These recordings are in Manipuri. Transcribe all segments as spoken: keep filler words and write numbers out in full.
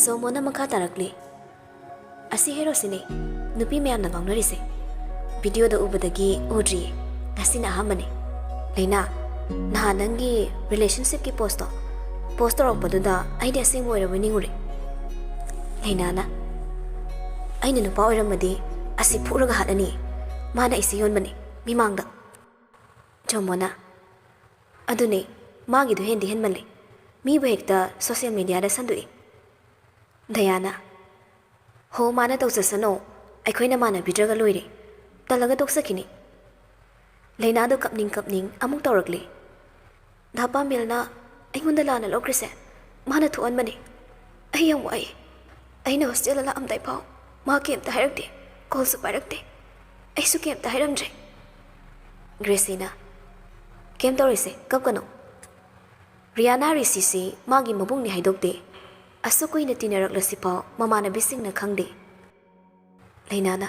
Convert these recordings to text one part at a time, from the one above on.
ꯖꯣꯃꯣꯅ ꯃꯈꯥ ꯇꯥꯔꯛꯂꯤ, "ꯑꯁꯤ ꯍꯦꯔꯣꯁꯤꯅꯦ ꯅꯨꯄꯤ ꯃꯌꯥꯝꯅ ꯉꯥꯎꯅꯔꯤꯁꯦ꯫ ꯚꯤꯗꯤꯑꯣꯗ ꯎꯕꯗꯒꯤ ꯎꯗ꯭ꯔꯤꯌꯦ, ꯉꯁꯤꯅ ꯑꯍꯥꯟꯕꯅꯦ꯫ ꯂꯩꯅꯥ, ꯅꯍꯥꯟ ꯅꯪꯒꯤ ꯔꯤꯂꯦꯁꯟꯁꯤꯞꯀꯤ ꯄꯣꯁꯇꯣ ꯄꯣꯁ ꯇꯧꯔꯛꯄꯗꯨꯗ ꯑꯩꯗꯤ ꯑꯁꯦꯡꯕ ꯑꯣꯏꯔꯕꯣꯏ ꯅꯤꯡꯉꯨꯔꯦ꯫" ꯂꯩꯅꯥꯅ, "ꯑꯩꯅ ꯅꯨꯄꯥ ꯑꯣꯏꯔꯝꯃꯗꯤ ꯑꯁꯤ ꯐꯨꯔꯒ ꯍꯥꯠꯂꯅꯤ꯫ ꯃꯥꯅ ꯑꯩꯁꯦ ꯌꯣꯟꯕꯅꯦ ꯃꯤꯃꯥꯡꯗ꯫" ꯖꯣꯃꯣꯅ, "ꯑꯗꯨꯅꯦ, ꯃꯥꯒꯤꯗꯣ ꯍꯦꯟꯗꯤ ꯍꯦꯟꯃꯜꯂꯦ꯫ ꯃꯤꯕꯨ ꯍꯦꯛꯇ ꯁꯣꯁꯤꯌꯦꯜ ꯃꯤꯗꯤꯌꯥꯗ ꯁꯟꯗꯣꯛꯏ꯫" ꯗꯌꯥꯅ, "ꯍꯣ, ꯃꯥꯅ ꯇꯧꯖꯁꯅꯣ, ꯑꯩꯈꯣꯏꯅ ꯃꯥꯟꯅꯕꯤꯗ꯭ꯔꯒ ꯂꯣꯏꯔꯦ꯫ ꯇꯜꯂꯒ ꯇꯣꯛꯆꯈꯤꯅꯤ꯫" ꯂꯩꯅꯥꯗꯣ ꯀꯞꯅꯤꯡ ꯀꯞꯅꯤꯡ ꯑꯃꯨꯛ ꯇꯧꯔꯛꯂꯤ꯫ "ꯗꯥ ꯄꯥꯃꯦꯜꯅ ꯑꯩꯉꯣꯟꯗ ꯂꯥꯟꯅ ꯂꯧꯈ꯭ꯔꯤꯁꯦ ꯃꯥꯅ ꯊꯣꯛꯍꯟꯕꯅꯤ꯫ ꯑꯩ ꯌꯥꯝ ꯋꯥꯏ꯫ ꯑꯩꯅ ꯍꯣꯁꯇꯦꯜꯗ ꯂꯥꯛꯑꯝꯗꯥꯏ ꯐꯥꯎ ꯃꯥ ꯀꯩꯝꯇ ꯍꯥꯏꯔꯛꯇꯦ, ꯀꯣꯜꯁꯨ ꯄꯥꯏꯔꯛꯇꯦ꯫ ꯑꯩꯁꯨ ꯀꯩꯝꯇ ꯍꯥꯏꯔꯝꯗ꯭ꯔꯦ꯫" ꯒ꯭ꯔꯦꯁꯤꯅ, "ꯀꯩꯝ ꯇꯧꯔꯣꯏꯁꯦ, ꯀꯞꯀꯅꯨ꯫ ꯔꯤꯌꯥꯅꯥ ꯔꯤꯁꯤꯁꯤ ꯃꯥꯒꯤ ꯃꯕꯨꯡꯅꯤ ꯍꯥꯏꯗꯣꯛꯇꯦ꯫ ꯑꯁꯨꯛ ꯀꯨꯏꯅ ꯇꯤꯟꯅꯔꯛꯂꯁꯤꯐꯥꯎ ꯃꯃꯥꯟꯅꯕꯤꯁꯤꯡꯅ ꯈꯪꯗꯦ꯫" ꯂꯩꯅꯥꯅ,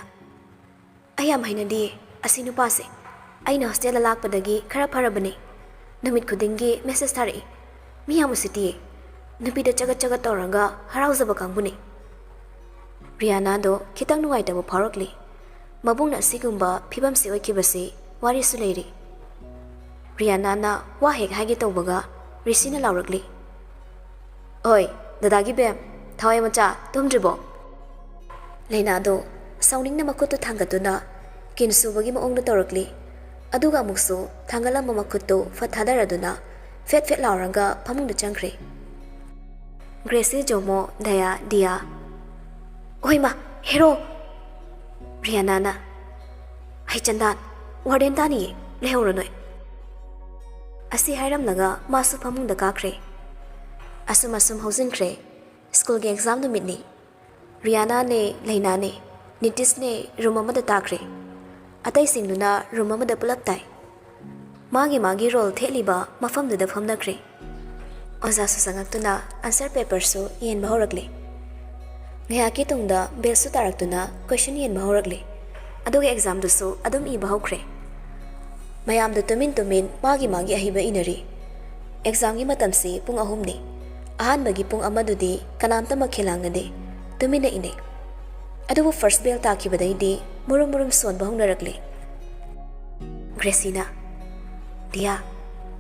"ꯑꯩ ꯌꯥꯝ ꯍꯩꯅꯗꯤꯌꯦ ꯑꯁꯤ ꯅꯨꯄꯥꯁꯦ꯫ ꯑꯩꯅ ꯍꯣꯁꯇꯦꯜꯗ ꯂꯥꯛꯄꯗꯒꯤ ꯈꯔ ꯐꯔꯕꯅꯦ꯫ ꯅꯨꯃꯤꯠ ꯈꯨꯗꯤꯡꯒꯤ ꯃꯦꯁꯦꯖ ꯊꯥꯔꯛꯏ꯫ ꯃꯤ ꯌꯥꯝ ꯎꯁꯤꯠꯇꯤꯌꯦ꯫ ꯅꯨꯄꯤꯗ ꯆꯒꯠ ꯆꯒꯠ ꯇꯧꯔꯒ ꯍꯔꯥꯎꯖꯕ ꯀꯥꯡꯕꯨꯅꯦ꯫" ꯔꯤꯌꯥꯅꯥꯗꯣ ꯈꯤꯇꯪ ꯅꯨꯡꯉꯥꯏꯇꯕ ꯐꯥꯎꯔꯛꯂꯤ꯫ ꯃꯕꯨꯡꯅ ꯑꯁꯤꯒꯨꯝꯕ ꯐꯤꯕꯝꯁꯤ ꯑꯣꯏꯈꯤꯕꯁꯤ ꯋꯥꯔꯤꯁꯨ ꯂꯩꯔꯤ꯫ ꯔꯤꯌꯥꯅꯥꯅ ꯋꯥ ꯍꯦꯛ ꯍꯥꯏꯒꯦ ꯇꯧꯕꯒ ꯔꯤꯁꯤꯅ ꯂꯥꯎꯔꯛꯂꯤ, "ꯑꯣꯏ, ꯗꯗꯥꯒꯤ ꯕꯦꯝ, ꯊꯋꯥꯏ ꯃꯆꯥ, ꯇꯨꯝꯗ꯭ꯔꯤꯕꯣ?" ꯂꯩꯅꯥꯗꯣ ꯁꯥꯎꯅꯤꯡꯅ ꯃꯈꯨꯠꯇꯨ ꯊꯥꯡꯒꯠꯇꯨꯅ ꯀꯤꯟ ꯁꯨꯕꯒꯤ ꯃꯑꯣꯡꯗ ꯇꯧꯔꯛꯂꯤ꯫ ꯑꯗꯨꯒ ꯑꯃꯨꯛꯁꯨ ꯊꯥꯡꯒꯠꯂꯝꯕ ꯃꯈꯨꯠꯇꯨ ꯐꯠ ꯊꯥꯗꯔꯗꯨꯅ ꯐꯦꯠ ꯐꯦꯠ ꯂꯥꯎꯔꯒ ꯐꯃꯨꯡꯗ ꯆꯪꯈ꯭ꯔꯦ꯫ ꯒ꯭ꯔꯦꯁꯤ, ꯖꯣꯃꯣ, ꯗꯌꯥ, ꯗꯤꯌꯥ꯫ "ꯍꯣꯏꯃ, ꯍꯦꯔꯣ!" ꯔꯤꯌꯥꯅꯥꯅ, "ꯍꯩ ꯆꯟꯗꯥꯟ, ꯋꯥꯔꯗꯦꯟ ꯇꯥꯅꯤꯌꯦ, ꯂꯩꯍꯧꯔꯣ ꯅꯣꯏ꯫" ꯑꯁꯤ ꯍꯥꯏꯔꯝꯂꯒ ꯃꯥꯁꯨ ꯐꯃꯨꯡꯗ ꯀꯥꯈ꯭ꯔꯦ꯫ ꯑꯁꯨꯝ ꯑꯁꯨꯝ ꯍꯧꯖꯤꯟꯈ꯭ꯔꯦ꯫ ꯁ꯭ꯀꯨꯜꯒꯤ ꯑꯦꯛꯖꯥꯝ ꯅꯨꯃꯤꯠꯅꯤ꯫ ꯔꯤꯌꯥꯅꯥꯅꯦ, ꯂꯩꯅꯥꯅꯦ, ꯅꯤꯇꯤꯁꯅꯦ ꯔꯨꯝ ꯑꯃꯗ ꯇꯥꯈ꯭ꯔꯦ꯫ ꯑꯇꯩꯁꯤꯡꯗꯨꯅ ꯔꯨꯝ ꯑꯃꯗ ꯄꯨꯂꯞ ꯇꯥꯏ꯫ ꯃꯥꯒꯤ ꯃꯥꯒꯤ ꯔꯣꯜ ꯊꯦꯠꯂꯤꯕ ꯃꯐꯝꯗꯨꯗ ꯐꯝꯅꯈ꯭ꯔꯦ꯫ ꯑꯣꯖꯥꯁꯨ ꯆꯪꯉꯛꯇꯨꯅ ꯑꯟꯁꯔ ꯄꯦꯄꯔꯁꯨ ꯌꯦꯟꯕ ꯍꯧꯔꯛꯂꯦ꯫ ꯉꯥꯏꯍꯥꯛꯀꯤ ꯇꯨꯡꯗ ꯕꯦꯜꯁꯨ ꯇꯥꯔꯛꯇꯨꯅ ꯀꯣꯏꯁꯟ ꯌꯦꯟꯕ ꯍꯧꯔꯛꯂꯦ꯫ ꯑꯗꯨꯒ ꯑꯦꯛꯖꯥꯝꯗꯨꯁꯨ ꯑꯗꯨꯝ ꯏꯕ ꯍꯧꯈ꯭ꯔꯦ꯫ ꯃꯌꯥꯝꯗꯨ ꯇꯨꯃꯤꯟ ꯇꯨꯃꯤꯟ ꯃꯥꯒꯤ ꯃꯥꯒꯤ ꯑꯍꯩꯕ ꯏꯅꯔꯤ꯫ ꯑꯦꯛꯖꯥꯝꯒꯤ ꯃꯇꯝꯁꯤ ꯄꯨꯡ ꯑꯍꯨꯝꯅꯤ꯫ ꯑꯍꯥꯟꯕꯒꯤ ꯄꯨꯡ ꯑꯃꯗꯨꯗꯤ ꯀꯅꯥꯝꯇꯃꯛ ꯈꯦꯂꯥꯡꯅꯗꯦ, ꯇꯨꯃꯤꯟꯅ ꯏꯅꯩ꯫ ꯑꯗꯨꯕꯨ first bell ꯇꯥꯈꯤꯕꯗꯩꯗꯤ ꯃꯨꯔꯨꯝ ꯃꯨꯔꯨꯝ ꯁꯣꯟꯕ ꯍꯧꯅꯔꯛꯂꯦ꯫ ꯒ꯭ꯔꯦꯁꯤꯅ, "ꯗꯤꯌꯥ,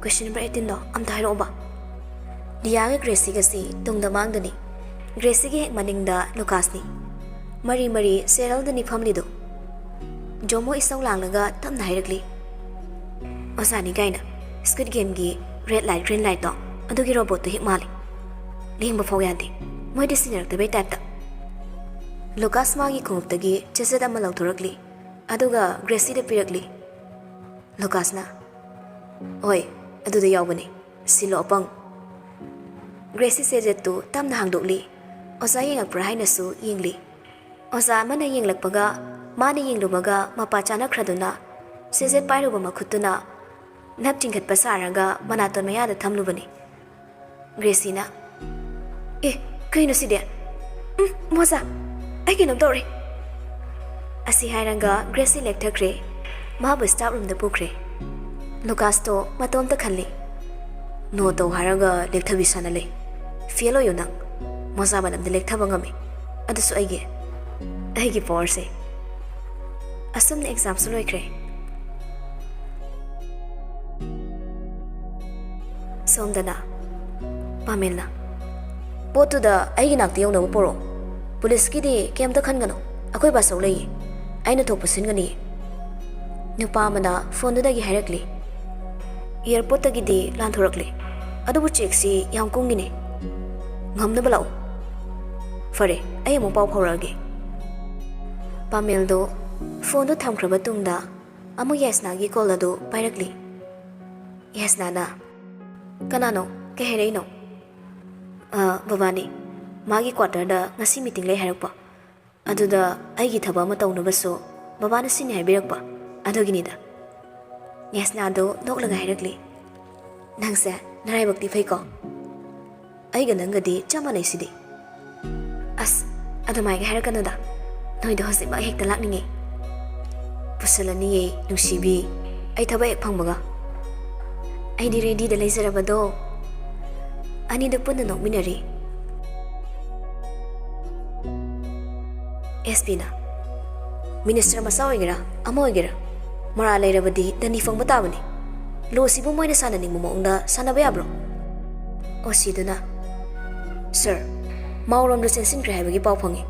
question number eighteen ꯗꯣ ꯑꯝꯇ ꯍꯥꯏꯔꯛꯑꯣꯕ?" ꯗꯤꯌꯥꯒ ꯒ꯭ꯔꯦꯁꯤꯒꯁꯤ ꯇꯨꯡꯗ ꯃꯥꯡꯗꯅꯤ꯫ ꯒ꯭ꯔꯦꯁꯤꯒꯤ ꯍꯦꯛ ꯃꯅꯤꯡꯗ ꯂꯨꯀꯥꯁꯅꯤ꯫ ꯃꯔꯤ ꯃꯔꯤ serialꯗꯅꯤ ꯐꯝꯂꯤꯗꯣ꯫ ꯖꯣꯃꯣ ꯏꯁꯧ ꯂꯥꯡꯂꯒ ꯇꯞꯅ ꯍꯥꯏꯔꯛꯂꯤ, "ꯑꯣꯖꯥꯅꯤ ꯀꯥꯏꯅ Squid Gameꯒꯤ red light green lightꯇꯣ, ꯑꯗꯨꯒꯤ robotꯇꯣ ꯍꯦꯛ ꯃꯥꯜꯂꯤ꯫ ꯂꯦꯡꯕ ꯐꯥꯎ ꯌꯥꯗꯦ, ꯃꯣꯏꯗꯤ ꯁꯤꯟꯅꯔꯛꯇꯕꯩ typeꯇ꯫" ꯂꯨꯀꯥꯁ ꯃꯥꯒꯤ ꯈꯣꯡꯎꯞꯇꯒꯤ ꯆꯦꯆꯦꯠ ꯑꯃ ꯂꯧꯊꯣꯔꯛꯂꯤ, ꯑꯗꯨꯒ ꯒ꯭ꯔꯦꯁꯤꯗ ꯄꯤꯔꯛꯂꯤ꯫ ꯂꯨꯀꯥꯁꯅ, "ꯍꯣꯏ, ꯑꯗꯨꯗ ꯌꯥꯎꯕꯅꯤ, ꯁꯤꯜꯂꯣ ꯑꯄꯪ꯫" ꯒ꯭ꯔꯦꯁꯤ ꯆꯦꯆꯦꯠꯇꯨ ꯇꯞꯅ ꯍꯥꯡꯗꯣꯛꯂꯤ꯫ ꯑꯣꯖꯥ ꯌꯦꯡꯉꯛꯄ꯭ꯔꯥ ꯍꯥꯏꯅꯁꯨ ꯌꯦꯡꯂꯤ꯫ ꯑꯣꯖꯥ ꯑꯃꯅ ꯌꯦꯡꯂꯛꯄꯒ ꯃꯥꯅ ꯌꯦꯡꯂꯨꯕꯒ ꯃꯄꯥ ꯆꯥꯅꯈ꯭ꯔꯗꯨꯅ ꯆꯦꯆꯦꯠ ꯄꯥꯏꯔꯨꯕ ꯃꯈꯨꯠꯇꯨꯅ ꯅꯞ ꯆꯤꯡꯈꯠꯄ ꯁꯥꯔꯒ ꯃꯅꯥꯇꯣꯟ ꯃꯌꯥꯗ ꯊꯝꯂꯨꯕꯅꯤ꯫ ꯒ꯭ꯔꯦꯁꯤꯅ, "ꯑꯦ, ꯀꯩꯅꯣ ꯁꯤꯗꯤ? ꯎꯝ, ꯃꯣꯖꯥ, ꯑꯩ ꯀꯩꯅꯣꯝ ꯇꯧꯔꯦ!" ꯑꯁꯤ ꯍꯥꯏꯔꯒ ꯒ꯭ꯔꯦꯁꯤ ꯂꯦꯛꯊꯈ꯭ꯔꯦ꯫ ꯃꯥꯕꯨ staff roomꯗ ꯄꯨꯈ꯭ꯔꯦ꯫ ꯂꯨꯀꯥꯁꯇꯣ ꯃꯇꯣꯝꯇ ꯈꯜꯂꯤ꯫ "No ꯇꯧ ꯍꯥꯏꯔꯒ ꯂꯦꯛꯊꯕꯤ ꯁꯥꯅ ꯂꯩ꯫ Fail ꯑꯣꯏꯌꯣ ꯅꯪ꯫ ꯃꯣꯖꯥ ꯃꯅꯝꯗ ꯂꯦꯛꯊꯕ ꯉꯝꯃꯤ꯫ ꯑꯗꯨꯁꯨ ꯑꯩꯒꯤ, ꯑꯩꯒꯤ powerꯁꯦ꯫" ꯑꯁꯨꯝꯅ examꯁꯨ ꯂꯣꯏꯈ꯭ꯔꯦ꯫ ꯁꯣꯝꯗꯅ ꯄꯥꯃꯦꯜꯅ, "ꯄꯣꯠꯇꯨꯗ ꯑꯩꯒꯤ ꯅꯥꯛꯇ ꯌꯧꯅꯕ ꯄꯣꯔꯛꯑꯣ꯫ ꯄꯨꯂꯤꯁꯀꯤꯗꯤ ꯀꯩꯝꯇ ꯈꯟꯒꯅꯨ, ꯑꯩꯈꯣꯏ ꯕꯥꯆꯧ ꯂꯩꯌꯦ, ꯑꯩꯅ ꯊꯣꯛꯄ ꯁꯤꯟꯒꯅꯤꯌꯦ꯫" ꯅꯨꯄꯥ ꯑꯃꯅ phoneꯗꯨꯗꯒꯤ ꯍꯥꯏꯔꯛꯂꯤ, "Airportꯇꯒꯤꯗꯤ ꯂꯥꯟꯊꯣꯔꯛꯂꯦ, ꯑꯗꯨꯕꯨ checkꯁꯤ ꯌꯥꯝ ꯀꯨꯡꯉꯤꯅꯦ꯫ ꯉꯝꯅꯕ ꯂꯥꯛꯎ꯫" "ꯐꯔꯦ, ꯑꯩ ꯑꯃꯨꯛ ꯄꯥꯎ ꯐꯥꯎꯔꯛꯑꯒꯦ꯫" ꯄꯥꯃꯦꯜꯗꯣ phoneꯗꯨ ꯊꯝꯈ꯭ꯔꯕ ꯇꯨꯡꯗ ꯑꯃꯨꯛ ꯌꯥꯏꯁꯅꯥꯒꯤ call ꯑꯗꯨ ꯄꯥꯏꯔꯛꯂꯤ꯫ ꯌꯥꯏꯁꯅꯥꯅ, "ꯀꯅꯥꯅꯣ? ꯀꯩ ꯍꯥꯏꯔꯛꯏꯅꯣ?" "ꯑ, ꯕꯕꯥꯅꯤ, ꯃꯥꯒꯤ quarterꯗ ꯉꯁꯤ meeting ꯂꯩ ꯍꯥꯏꯔꯛꯄ꯫ ꯑꯗꯨꯗ ꯑꯩꯒꯤ ꯊꯕꯛ ꯑꯃ ꯇꯧꯅꯕꯁꯨ ꯕꯕꯥꯅ ꯁꯤꯟꯅꯤ ꯍꯥꯏꯕꯤꯔꯛꯄ, ꯑꯗꯨꯒꯤꯅꯤꯗ꯫" ꯌꯥꯏꯁꯅꯥꯗꯣ ꯅꯣꯛꯂꯒ ꯍꯥꯏꯔꯛꯂꯤ, "ꯅꯪꯁꯦ ꯅꯔꯥꯏꯕꯛꯇꯤ ꯐꯩꯀꯣ꯫ ꯑꯩꯒ ꯅꯪꯒꯗꯤ ꯆꯞ ꯃꯥꯟꯅꯩꯁꯤꯗꯤ꯫" "ꯑꯁ, ꯑꯗꯨꯃꯥꯏꯒ ꯍꯥꯏꯔꯛꯀꯅꯨꯗ꯫ ꯅꯣꯏꯗ ꯍꯧꯖꯤꯛꯃꯛ ꯍꯦꯛꯇ ꯂꯥꯛꯅꯤꯡꯉꯦ꯫" "ꯄꯨꯁꯜꯂꯅꯤꯌꯦ, ꯅꯨꯡꯁꯤꯕꯤ꯫ ꯑꯩ ꯊꯕꯛ ꯍꯦꯛ ꯐꯪꯕꯒ꯫ ꯑꯩꯗꯤ readyꯗ ꯂꯩꯖꯔꯕꯗꯣ꯫" ꯑꯅꯤꯗꯨ ꯄꯨꯟꯅ ꯅꯣꯛꯃꯤꯟꯅꯔꯤ꯫ ꯑꯦꯁ ꯄꯤꯅ, "ꯃꯤꯅꯤꯁꯇꯔ ꯃꯆꯥ ꯑꯣꯏꯒꯦꯔꯥ, ꯑꯃ ꯑꯣꯏꯒꯦꯔꯥ, ꯃꯔꯥꯜ ꯂꯩꯔꯕꯗꯤ ꯗꯟꯗꯤ ꯐꯪꯕ ꯇꯥꯕꯅꯤ꯫ ꯂꯣꯁꯤꯕꯨ ꯃꯣꯏꯅ ꯁꯥꯟꯅꯅꯤꯡꯕ ꯃꯑꯣꯡꯗ ꯁꯥꯟꯅꯕ ꯌꯥꯕ꯭ꯔꯣ?" ꯑꯣ ꯁꯤꯗꯨꯅ, "ꯁꯔ, ꯃꯥꯎꯔꯣꯝꯗ ꯆꯦꯟꯁꯤꯟꯈ꯭ꯔꯦ ꯍꯥꯏꯕꯒꯤ ꯄꯥꯎ ꯐꯪꯉꯤ꯫"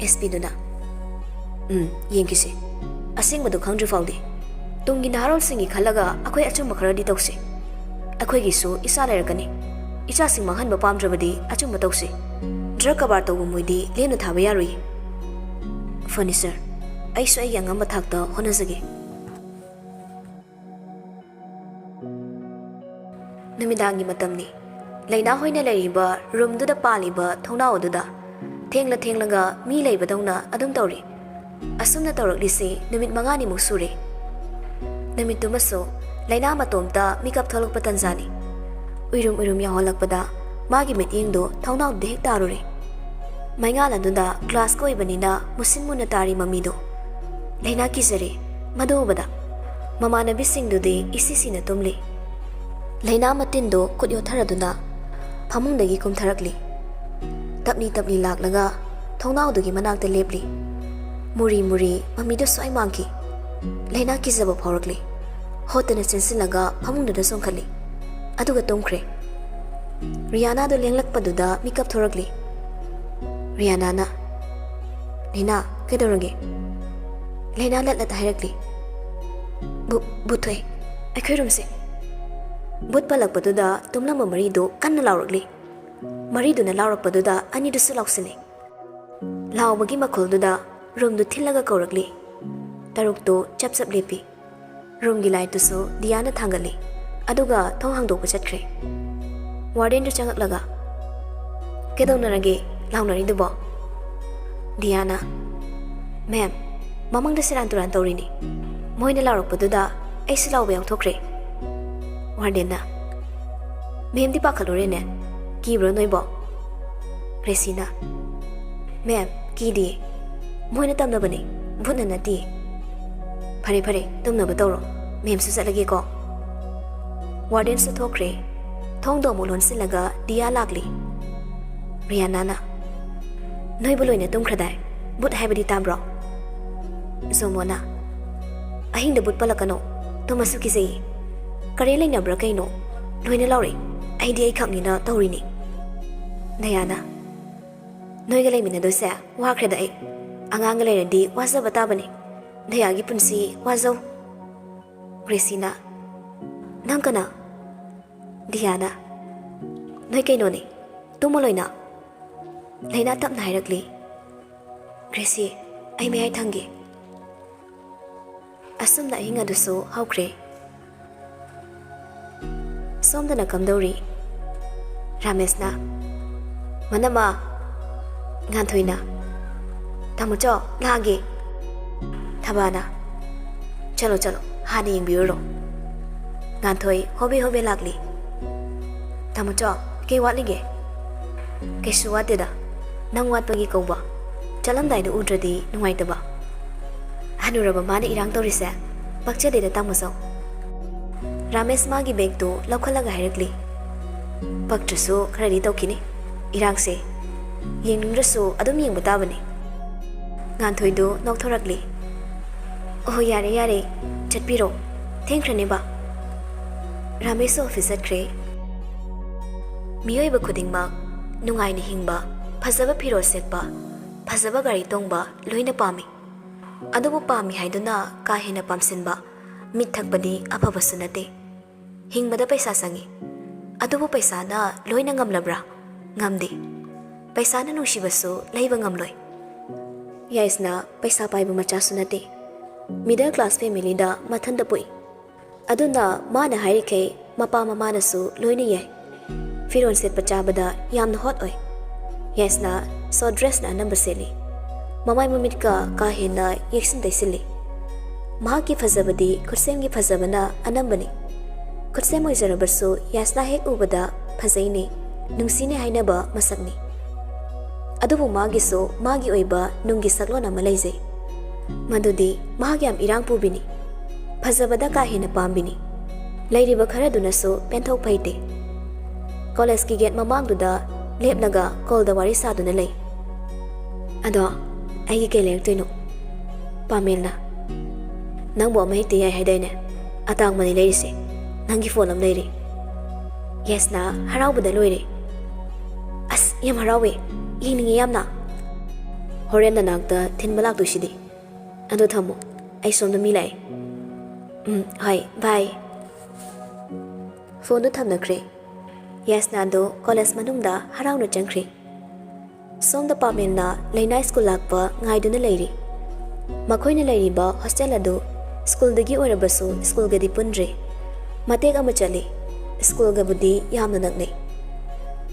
ꯑꯦꯁ ꯄꯤꯗꯨꯅ, "ꯎꯝ, ꯌꯦꯡꯈꯤꯁꯤ꯫ ꯑꯁꯦꯡꯕꯗꯨ ꯈꯪꯗ꯭ꯔꯤ ꯐꯥꯎꯗꯤ꯫ ꯇꯨꯡꯒꯤ ꯅꯍꯥꯔꯣꯜꯁꯤꯡꯒꯤ ꯈꯜꯂꯒ ꯑꯩꯈꯣꯏ ꯑꯆꯨꯝꯕ ꯈꯔꯗꯤ ꯇꯧꯁꯤ꯫ ꯑꯩꯈꯣꯏꯒꯤꯁꯨ ꯏꯆꯥ ꯂꯩꯔꯛꯀꯅꯤ꯫ ꯏꯆꯥꯁꯤꯡ ꯃꯥꯡꯍꯟꯕ ꯄꯥꯝꯗ꯭ꯔꯕꯗꯤ ꯑꯆꯨꯝꯕ ꯇꯧꯁꯤ꯫ ꯗ꯭ꯔꯒ ꯀꯔꯕꯥꯔ ꯇꯧꯕ ꯃꯣꯏꯗꯤ ꯂꯦꯝꯅ ꯊꯥꯕ ꯌꯥꯔꯣꯏꯌꯦ꯫" "ꯐꯅꯤ ꯁꯔ, ꯑꯩꯁꯨ ꯑꯩꯒꯤ ꯑꯉꯝꯕ ꯊꯥꯛꯇ ꯍꯣꯠꯅꯖꯒꯦ꯫" ꯅꯨꯃꯤꯗꯥꯡꯒꯤ ꯃꯇꯝꯅꯤ꯫ ꯂꯩꯅꯥ ꯍꯣꯏꯅ ꯂꯩꯔꯤꯕ ꯔꯨꯝꯗꯨꯗ ꯄꯥꯜꯂꯤꯕ ꯊꯣꯡꯅꯥꯎ ꯑꯗꯨꯗ ꯊꯦꯡꯂ ꯊꯦꯡꯂꯒ ꯃꯤ ꯂꯩꯕꯗꯧꯅ ꯑꯗꯨꯝ ꯇꯧꯔꯤ꯫ ꯑꯁꯨꯝꯅ ꯇꯧꯔꯛꯂꯤꯁꯤ ꯅꯨꯃꯤꯠ ꯃꯉꯥꯅꯤꯃꯨꯛ ꯁꯨꯔꯦ꯫ ꯅꯨꯃꯤꯠꯇꯨꯃꯁꯨ ꯂꯩꯅꯥ ꯃꯇꯣꯝꯇ ꯃꯤꯀꯞ ꯊꯣꯛꯂꯛꯄ ꯇꯟꯖꯥꯅꯤ꯫ ꯎꯏꯔꯨꯝ ꯎꯏꯔꯨꯝ ꯌꯥꯎꯍꯜꯂꯛꯄꯗ ꯃꯥꯒꯤ ꯃꯤꯠꯌꯦꯡꯗꯣ ꯊꯣꯡꯅꯥꯎꯗꯨꯗ ꯍꯦꯛ ꯇꯥꯔꯨꯔꯦ꯫ ꯃꯩꯉꯥꯜ ꯑꯗꯨꯗ ꯒ꯭ꯂꯥꯁꯀ ꯑꯣꯏꯕꯅꯤꯅ ꯃꯨꯁꯤꯟ ꯃꯨꯅ ꯇꯥꯔꯤ ꯃꯃꯤꯗꯣ꯫ ꯂꯩꯅꯥ ꯀꯤꯖꯔꯦ꯫ ꯃꯗꯨ ꯎꯕꯗ ꯃꯃꯥꯟꯅꯕꯤꯁꯤꯡꯗꯨꯗꯤ ꯏꯁꯤ ꯁꯤꯅ ꯇꯨꯝꯂꯤ꯫ ꯂꯩꯅꯥ ꯃꯇꯤꯟꯗꯨ ꯈꯨꯠ ꯌꯣꯠꯊꯔꯗꯨꯅ ꯐꯃꯨꯡꯗꯒꯤ ꯀꯨꯝꯊꯔꯛꯂꯤ꯫ ꯇꯞꯂꯤ ꯇꯞꯂꯤ ꯂꯥꯛꯂꯒ ꯊꯣꯡꯅꯥꯎꯗꯨꯒꯤ ꯃꯅꯥꯛꯇ ꯂꯦꯞꯂꯤ꯫ ꯃꯨꯔꯤ ꯃꯨꯔꯤ ꯃꯃꯤꯗꯨ ꯁ꯭ꯋꯥꯏ ꯃꯥꯡꯈꯤ꯫ ꯂꯩꯅꯥ ꯀꯤꯖꯕ ꯐꯥꯎꯔꯛꯂꯤ꯫ ꯍꯣꯠꯇꯅ ꯆꯦꯟꯁꯤꯜꯂꯒ ꯐꯃꯨꯡꯗꯨꯗ ꯆꯣꯡꯈꯠꯂꯤ꯫ ꯑꯗꯨꯒ ꯇꯨꯝꯈ꯭ꯔꯦ꯫ ꯔꯤꯌꯥꯅꯥꯗꯨ ꯂꯦꯡꯂꯛꯄꯗꯨꯗ ꯃꯤꯀꯞ ꯊꯣꯔꯛꯂꯤ꯫ ꯔꯤꯌꯥꯅꯥꯅ, "ꯂꯩꯅꯥ, ꯀꯩꯗꯧꯔꯒꯦ?" ꯂꯩꯅꯥ ꯂꯠ ꯂꯠ ꯍꯥꯏꯔꯛꯂꯤ꯫ "ꯚꯨ-, ꯚꯨꯠ ꯊꯣꯛꯑꯦ꯫ ꯑꯩꯈꯣꯏ ꯔꯨꯝꯁꯦ꯫" ꯚꯨꯠ ꯄꯜꯂꯛꯄꯗꯨꯗ ꯇꯨꯝꯂꯝꯕ ꯃꯔꯤꯗꯨ ꯀꯟꯅ ꯂꯥꯎꯔꯛꯂꯤ꯫ ꯃꯔꯤꯗꯨꯅ ꯂꯥꯎꯔꯛꯄꯗꯨꯗ ꯑꯅꯤꯗꯨꯁꯨ ꯂꯥꯎꯁꯤꯜꯂꯤ꯫ ꯂꯥꯎꯕꯒꯤ ꯃꯈꯣꯜꯗꯨꯗ ꯔꯨꯝꯗꯨ ꯊꯤꯜꯂꯒ ꯀꯧꯔꯛꯂꯤ꯫ ꯇꯔꯨꯛꯇꯨ ꯆꯞ ꯆꯞ ꯂꯦꯞꯄꯤ꯫ ꯔꯨꯝꯒꯤ ꯂꯥꯏꯠꯇꯨꯁꯨ ꯗꯤꯌꯥꯅ ꯊꯥꯡꯒꯠꯂꯤ꯫ ꯑꯗꯨꯒ ꯊꯣꯡ ꯍꯥꯡꯗꯣꯛꯄ ꯆꯠꯈ꯭ꯔꯦ꯫ ꯋꯥꯔꯗꯦꯟꯗꯨ ꯆꯪꯉꯛꯂꯒ, "ꯀꯩꯗꯧꯅꯔꯒꯦ ꯂꯥꯎꯅꯔꯤꯗꯨꯕꯣ?" ꯗꯤꯌꯥꯅ, "ꯃꯦꯝ, ꯃꯃꯥꯡꯗ ꯁꯦꯔꯥꯟ ꯇꯨꯔꯥꯟ ꯇꯧꯔꯤꯅꯤ꯫ ꯃꯣꯏꯅ ꯂꯥꯎꯔꯛꯄꯗꯨꯗ ꯑꯩꯁꯨ ꯂꯥꯎꯕ ꯌꯥꯎꯊꯣꯛꯈ꯭ꯔꯦ꯫" ꯋꯥꯔꯗꯦꯟꯅ, "ꯃꯦꯝꯗꯤ ꯄꯥꯈꯠꯂꯨꯔꯦꯅꯦ꯫ ꯀꯤꯕ꯭ꯔꯣ ꯅꯣꯏꯕꯣ?" ꯒ꯭ꯔꯦꯁꯤꯅ, "ꯃꯦꯝ, ꯀꯤꯗꯦ꯫ ꯃꯣꯏꯅ ꯇꯝꯅꯕꯅꯦ, ꯚꯨꯠꯅ ꯅꯠꯇꯦ꯫" "ꯐꯔꯦ, ꯐꯔꯦ, ꯇꯨꯝꯅꯕ ꯇꯧꯔꯣ꯫ ꯃꯦꯝꯁꯨ ꯆꯠꯂꯒꯦꯀꯣ꯫" ꯋꯥꯔꯗꯦꯟꯁꯨ ꯊꯣꯛꯈ꯭ꯔꯦ꯫ ꯊꯣꯡꯗꯣ ꯑꯃꯨꯛ ꯂꯣꯟꯁꯤꯜꯂꯒ ꯗꯤꯌꯥ ꯂꯥꯛꯂꯤ꯫ ꯔꯤꯌꯥꯅꯥꯅ, "ꯅꯣꯏꯕꯨ ꯂꯣꯏꯅ ꯇꯨꯝꯈ꯭ꯔꯗꯥꯏ? ꯕꯨꯠ ꯍꯥꯏꯕꯗꯤ ꯇꯥꯕ꯭ꯔꯣ?" ꯖꯣꯃꯣꯅ, "ꯑꯍꯤꯡꯗ ꯕꯨꯠ ꯄꯜꯂꯛꯀꯅꯣ, ꯇꯨꯝꯃꯁꯨ ꯀꯤꯖꯩꯌꯦ꯫ ꯀꯔꯦꯟ ꯂꯩꯅꯕ꯭ꯔꯥ ꯀꯩꯅꯣ? ꯂꯣꯏꯅ ꯂꯥꯎꯔꯦ, ꯑꯩꯗꯤ ꯑꯩꯈꯛꯅꯤꯅ ꯇꯧꯔꯤꯅꯤ꯫" ꯗꯌꯥꯅ, "ꯅꯣꯏꯒ ꯂꯩꯃꯤꯟꯅꯗꯣꯏꯁꯦ ꯋꯥꯈ꯭ꯔꯦꯗ ꯑꯩ꯫ ꯑꯉꯥꯡꯒ ꯂꯩꯔꯗꯤ ꯋꯥꯖꯕ ꯇꯥꯕꯅꯤ꯫ ꯗꯌꯥꯒꯤ ꯄꯨꯟꯁꯤ ꯋꯥꯖꯧ꯫" ꯒ꯭ꯔꯦꯁꯤꯅ, "ꯅꯪ ꯀꯅꯥ?" ꯗꯤꯌꯥꯅ, "ꯅꯣꯏ ꯀꯩꯅꯣꯅꯦ, ꯇꯨꯝꯃꯣ ꯂꯣꯏꯅ꯫" ꯂꯩꯅꯥ ꯇꯞꯅ ꯍꯥꯏꯔꯛꯂꯤ, "ꯒ꯭ꯔꯦꯁꯤ, ꯑꯩ ꯃꯌꯥꯏ ꯊꯪꯒꯦ꯫" ꯑꯁꯨꯝꯅ ꯑꯍꯤꯡ ꯑꯗꯨꯁꯨ ꯍꯧꯈ꯭ꯔꯦ꯫ ꯁꯣꯝꯗꯅ ꯀꯝꯗꯧꯔꯤ? ꯔꯥꯃꯦꯁꯅ, "ꯃꯅꯝꯃ!" ꯉꯥꯟꯊꯣꯏꯅ, "ꯇꯥꯃꯣꯆꯧ, ꯂꯥꯛꯑꯒꯦ꯫" ꯊꯕꯥꯅ, "ꯆꯠꯂꯣ, ꯆꯠꯂꯣ, ꯍꯥꯟꯅ ꯌꯦꯡꯕꯤꯔꯨꯔꯣ꯫" ꯉꯥꯟꯊꯣꯏ ꯍꯣꯕꯦ ꯍꯣꯕꯦ ꯂꯥꯛꯂꯤ꯫ "ꯇꯥꯃꯣꯆꯧ, ꯀꯩ ꯋꯥꯠꯂꯤꯒꯦ?" "ꯀꯩꯁꯨ ꯋꯥꯠꯇꯦꯗ, ꯅꯪ ꯋꯥꯠꯄꯒꯤ ꯀꯧꯕ꯫ ꯆꯠꯂꯝꯗꯥꯏꯗ ꯎꯗ꯭ꯔꯗꯤ ꯅꯨꯡꯉꯥꯏꯇꯕ꯫" "ꯍꯅꯨꯔꯕ ꯃꯥꯅ ꯏꯔꯥꯡ ꯇꯧꯔꯤꯁꯦ ꯄꯛꯆꯗꯦꯗ, ꯇꯥꯃꯣꯆꯧ꯫" ꯔꯥꯃꯦꯁ ꯃꯥꯒꯤ ꯕꯦꯒꯇꯨ ꯂꯧꯈꯠꯂꯒ ꯍꯥꯏꯔꯛꯂꯤ, "ꯄꯛꯇ꯭ꯔꯁꯨ ꯈꯔꯗꯤ ꯇꯧꯈꯤꯅꯤ ꯏꯔꯥꯡꯁꯦ꯫ ꯌꯦꯡꯅꯤꯡꯗ꯭ꯔꯁꯨ ꯑꯗꯨꯝ ꯌꯦꯡꯕ ꯇꯥꯕꯅꯤ꯫" ꯉꯥꯟꯊꯣꯏꯗꯨ ꯅꯣꯛꯊꯣꯔꯛꯂꯤ꯫ "ꯑꯣꯍꯣ, ꯌꯥꯔꯦ, ꯌꯥꯔꯦ, ꯆꯠꯄꯤꯔꯣ, ꯊꯦꯡꯈ꯭ꯔꯅꯦꯕ꯫" ꯔꯥꯃꯦꯁꯁꯨ ꯑꯣꯐꯤꯁ ꯆꯠꯈ꯭ꯔꯦ꯫ ꯃꯤꯑꯣꯏꯕ ꯈꯨꯗꯤꯡꯃꯛ ꯅꯨꯡꯉꯥꯏꯅ ꯍꯤꯡꯕ, ꯐꯖꯕ ꯐꯤꯔꯣꯜ ꯁꯦꯠꯄ, ꯐꯖꯕ ꯒꯥꯔꯤ ꯇꯣꯡꯕ ꯂꯣꯏꯅ ꯄꯥꯝꯃꯤ꯫ ꯑꯗꯨꯕꯨ ꯄꯥꯝꯃꯤ ꯍꯥꯏꯗꯨꯅ ꯀꯥ ꯍꯦꯟꯅ ꯄꯥꯝꯁꯤꯟꯕ, ꯃꯤꯠ ꯊꯛꯄꯗꯤ ꯑꯐꯕꯁꯨ ꯅꯠꯇꯦ꯫ ꯍꯤꯡꯕꯗ ꯄꯩꯁꯥ ꯆꯪꯏ꯫ ꯑꯗꯨꯕꯨ ꯄꯩꯁꯥꯅ ꯂꯣꯏꯅ ꯉꯝꯂꯕ꯭ꯔꯥ? ꯉꯝꯗꯦ꯫ ꯄꯩꯁꯥꯅ ꯅꯨꯡꯁꯤꯕꯁꯨ ꯂꯩꯕ ꯉꯝꯂꯣꯏ꯫ ꯌꯥꯏꯁꯅ ꯄꯩꯁꯥ ꯄꯥꯏꯕ ꯃꯆꯥꯁꯨ ꯅꯠꯇꯦ꯫ Middle class familyꯗ ꯃꯊꯟꯇ ꯄꯣꯛꯏ꯫ ꯑꯗꯨꯅ ꯃꯥꯅ ꯍꯥꯏꯔꯤꯈꯩ ꯃꯄꯥ ꯃꯃꯥꯅꯁꯨ ꯂꯣꯏꯅ ꯌꯥꯏ꯫ ꯐꯤꯔꯣꯜ ꯁꯦꯠꯄ ꯆꯥꯕꯗ ꯌꯥꯝꯅ hot ꯑꯣꯏ꯫ ꯌꯥꯏꯁꯅ short dressꯅ ꯑꯅꯝꯕ ꯁꯦꯠꯂꯤ꯫ ꯃꯃꯥꯏ ꯃꯃꯤꯠꯀ ꯀꯥ ꯍꯦꯟꯅ ꯌꯦꯛꯁꯤꯟ ꯇꯩꯁꯤꯜꯂꯤ꯫ ꯃꯍꯥꯛꯀꯤ ꯐꯖꯕꯗꯤ ꯈꯨꯠꯁꯦꯝꯒꯤ ꯐꯖꯕꯅ ꯑꯅꯝꯕꯅꯤ꯫ ꯈꯨꯠꯁꯦꯝ ꯑꯣꯏꯖꯔꯕꯁꯨ ꯌꯥꯏꯁꯅ ꯍꯦꯛ ꯎꯕꯗ ꯐꯖꯩꯅꯦ, ꯅꯨꯡꯁꯤꯅꯦ ꯍꯥꯏꯅꯕ ꯃꯁꯛꯅꯤ꯫ ꯑꯗꯨꯕꯨ ꯃꯥꯒꯤꯁꯨ ꯃꯥꯒꯤ ꯑꯣꯏꯕ ꯅꯨꯡꯒꯤ ꯁꯛꯂꯣꯟ ꯑꯃ ꯂꯩꯖꯩ꯫ ꯃꯗꯨꯗꯤ ꯃꯍꯥꯛ ꯌꯥꯝ ꯏꯔꯥꯡ ꯄꯨꯕꯤꯅꯤ꯫ ꯐꯖꯕꯗ ꯀꯥ ꯍꯦꯟꯅ ꯄꯥꯝꯕꯤꯅꯤ꯫ ꯂꯩꯔꯤꯕ ꯈꯔꯗꯨꯅꯁꯨ ꯄꯦꯟꯊꯣꯛꯄ ꯍꯩꯇꯦ꯫ ꯀꯣꯂꯦꯖꯀꯤ ꯒꯦꯠ ꯃꯃꯥꯡꯗꯨꯗ ꯂꯦꯞꯂꯒ ꯀꯣꯜꯗ ꯋꯥꯔꯤ ꯁꯥꯗꯨꯅ ꯂꯩ꯫ "ꯑꯗꯣ ꯑꯩꯒꯤ ꯀꯩ ꯂꯩꯔꯛꯇꯣꯏꯅꯣ?" ꯄꯥꯃꯦꯜꯅ, "ꯅꯪꯕꯨ ꯑꯃ ꯍꯦꯛꯇ ꯌꯥꯏ ꯍꯥꯏꯗꯥꯏꯅꯦ? ꯑꯇꯥꯡꯕꯅꯤ ꯂꯩꯔꯤꯁꯦ꯫ ꯅꯪꯒꯤ ꯐꯣꯟ ꯑꯃ ꯂꯩꯔꯦ꯫" ꯌꯥꯁꯅꯥ ꯍꯔꯥꯎꯕꯗ ꯂꯣꯏꯔꯦ꯫ "ꯑꯁ, ꯌꯥꯝ ꯍꯔꯥꯎꯋꯦ꯫ ꯌꯦꯡꯅꯤꯡꯉꯦ ꯌꯥꯝꯅ꯫" "ꯍꯣꯔꯦꯟ ꯅꯅꯥꯛꯇ ꯊꯤꯟꯕ ꯂꯥꯛꯇꯣꯏꯁꯤꯗꯤ꯫ ꯑꯗꯣ ꯊꯝꯃꯣ, ꯑꯩ ꯁꯣꯝꯗ ꯃꯤ ꯂꯥꯛꯑꯦ꯫" "ꯎꯝ, ꯍꯣꯏ, ꯕꯥꯏ꯫" ꯐꯣꯟꯗꯨ ꯊꯝꯅꯈ꯭ꯔꯦ꯫ ꯌꯥꯁꯅꯥꯗꯨ ꯀꯣꯂꯦꯖ ꯃꯅꯨꯡꯗ ꯍꯔꯥꯎꯅ ꯆꯪꯈ꯭ꯔꯦ꯫ ꯁꯣꯝꯗ ꯄꯥꯃꯦꯜꯅ ꯂꯩꯅꯥ ꯁ꯭ꯀꯨꯜ ꯂꯥꯛꯄ ꯉꯥꯏꯗꯨꯅ ꯂꯩꯔꯤ꯫ ꯃꯈꯣꯏꯅ ꯂꯩꯔꯤꯕ ꯍꯣꯁꯇꯦꯜ ꯑꯗꯨ ꯁ꯭ꯀꯨꯜꯗꯒꯤ ꯑꯣꯏꯔꯕꯁꯨ ꯁ꯭ꯀꯨꯜꯒꯗꯤ ꯄꯨꯟꯗ꯭ꯔꯦ꯫ ꯃꯇꯦꯛ ꯑꯃ ꯆꯠꯂꯤ꯫ ꯁ꯭ꯀꯨꯜꯒꯕꯨꯗꯤ ꯌꯥꯝꯅ ꯅꯛꯅꯩ꯫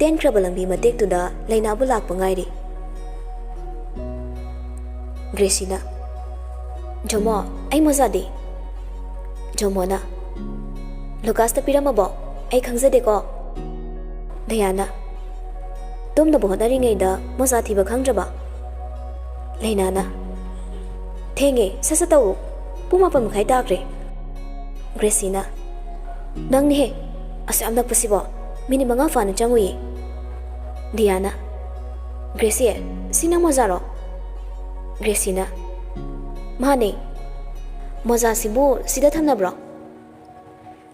ꯇꯦꯟꯈ꯭ꯔꯕ ꯂꯝꯕꯤ ꯃꯇꯦꯛꯇꯨꯗ ꯂꯩꯅꯥꯕꯨ ꯂꯥꯛꯄ ꯉꯥꯏꯔꯤ꯫ ꯒ꯭ꯔꯦꯁꯤꯅ, "ꯖꯣꯃꯣ, ꯑꯩ ꯃꯣꯖꯥꯗꯤ?" ꯖꯣꯃꯣꯅ, "ꯂꯨꯀꯥꯁꯇ ꯄꯤꯔꯝꯃꯕꯣ? ꯑꯩ ꯈꯪꯖꯗꯦꯀꯣ꯫" ꯗꯌꯥꯅ, "ꯇꯨꯝꯅꯕ ꯍꯣꯠꯅꯔꯤꯉꯩꯗ ꯃꯣꯖꯥ ꯊꯤꯕ ꯈꯪꯗ꯭ꯔꯕ?" ꯂꯩꯅꯥꯅ, "ꯊꯦꯡꯉꯦ, ꯁꯠ ꯁꯠ ꯇꯧ, ꯄꯨꯡ ꯃꯥꯄꯟ ꯃꯈꯥꯏ ꯇꯥꯈ꯭ꯔꯦ꯫" ꯒ꯭ꯔꯦꯁꯤꯅ, "ꯅꯪꯅꯦꯍꯦ, ꯑꯁꯨꯛ ꯌꯥꯝ ꯅꯛꯄꯁꯤꯕꯣ, ꯃꯤꯅꯤꯠ ꯃꯉꯥ ꯐꯥꯅ ꯆꯪꯉꯨꯏꯌꯦ꯫" ꯗꯤꯌꯥꯅ, "ꯒ꯭ꯔꯦꯁꯤ, ꯁꯤ ꯅꯪ ꯃꯣꯖꯥꯔꯣ?" ꯒ꯭ꯔꯦꯁꯤꯅ, "ꯃꯥꯅꯦ꯫ ꯃꯣꯖꯥꯁꯤꯕꯨ ꯁꯤꯗ ꯊꯝꯅꯕ꯭ꯔꯣ?"